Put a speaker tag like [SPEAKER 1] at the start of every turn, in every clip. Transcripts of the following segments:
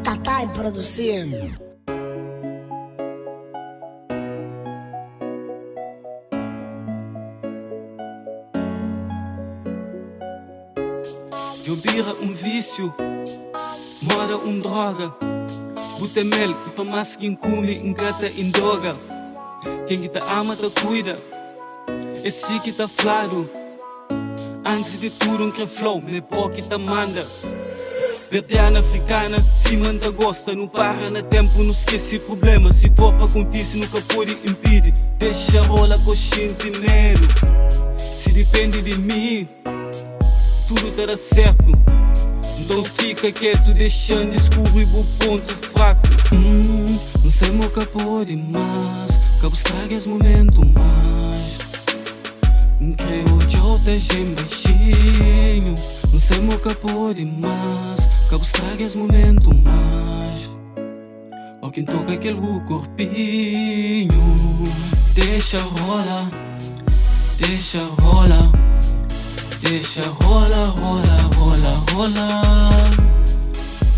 [SPEAKER 1] Tatá produzindo.
[SPEAKER 2] Djo bira un vísiu, moda un droga Bu ten mel i pa más ki N kume N ka ta indoga Ken ki ta ama ta kuida, é si ki ta fladu Antis di tudu N kre fla-u ma é bo ki ta manda Berdiana afrikana, sima N ta gosta Nu para na ténpu, nu skese prubléma Si for pa kontise, nu ka pode inpidi Dexa rola ko xinti medu Si dipende di mi Tudu ta da sertu Nton fika ketu Dexa-m diskubri bu pontu fraku N sai mo ka pode más Ka bu straga es mumentu más N kre odja-u ta jen baixinhu N sai mo ka pode más Ka bu straga es mumentu más Ó ki N toka kel bu korpinhu Dexa rola, dexa rola Dexa rola, rola, rola, rola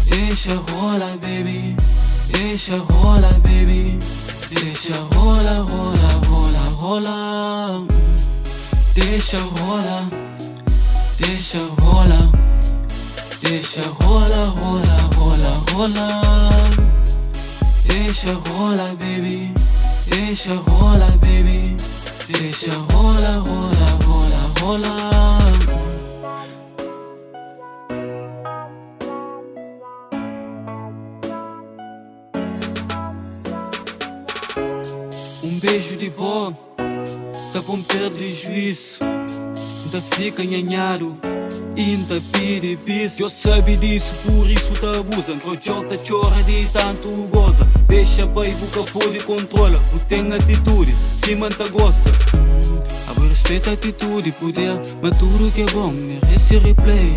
[SPEAKER 2] Dexa rola, baby Dexa rola, baby Dexa rola, rola, rola, rola Dexa rola, dexa rola Dexa rola, rola, rola, rola Dexa rola, baby Dexa rola, baby Dexa rola, rola, rola, rola Un beju di bo ta pô-m perde juizu N ta fika nhanhadu i N ta pidi bis Djo sabe disu, pur isu ta abuza N kre odja-u ta txora di tantu goza Dexa bai, bu ka pode kontrola Bu ten atitudi sima N ta gosta Abo respeta atitudi, puder Ma tudu ki é bon merese replay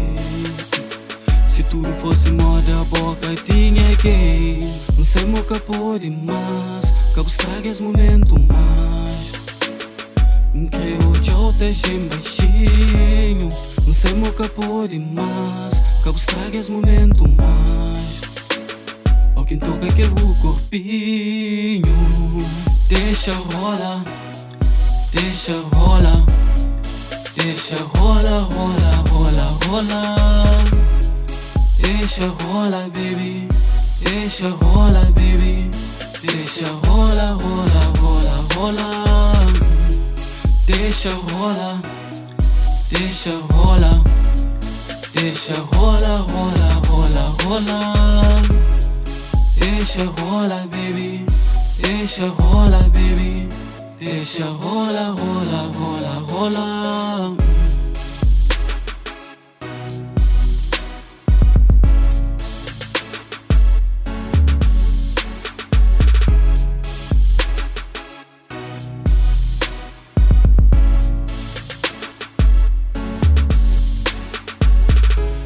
[SPEAKER 2] Si tudu fosi moda bo ka tinha gay N sai mo ka pode más Ka bu straga es mumentu más N kre odja-u ta jen baixinhu N sai mo ka pode más Ka bu straga es mumentu más Ó ki N toka kel bu korpinhu Dexa rola Dexa rola, dexa rola, rola, rola, rola Dexa rola, baby Dexa rola, baby Dexa rola, rola, rola, rola Dexa rola, dexa rola Dexa rola, rola, rola, rola Dexa rola, baby Dexa rola, baby Dexa rola, rola, rola, rola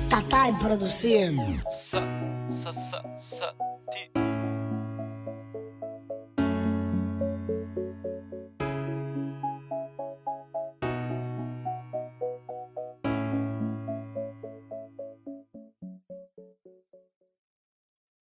[SPEAKER 1] Tatá produzindo.
[SPEAKER 2] Sa, sa, sa, sa.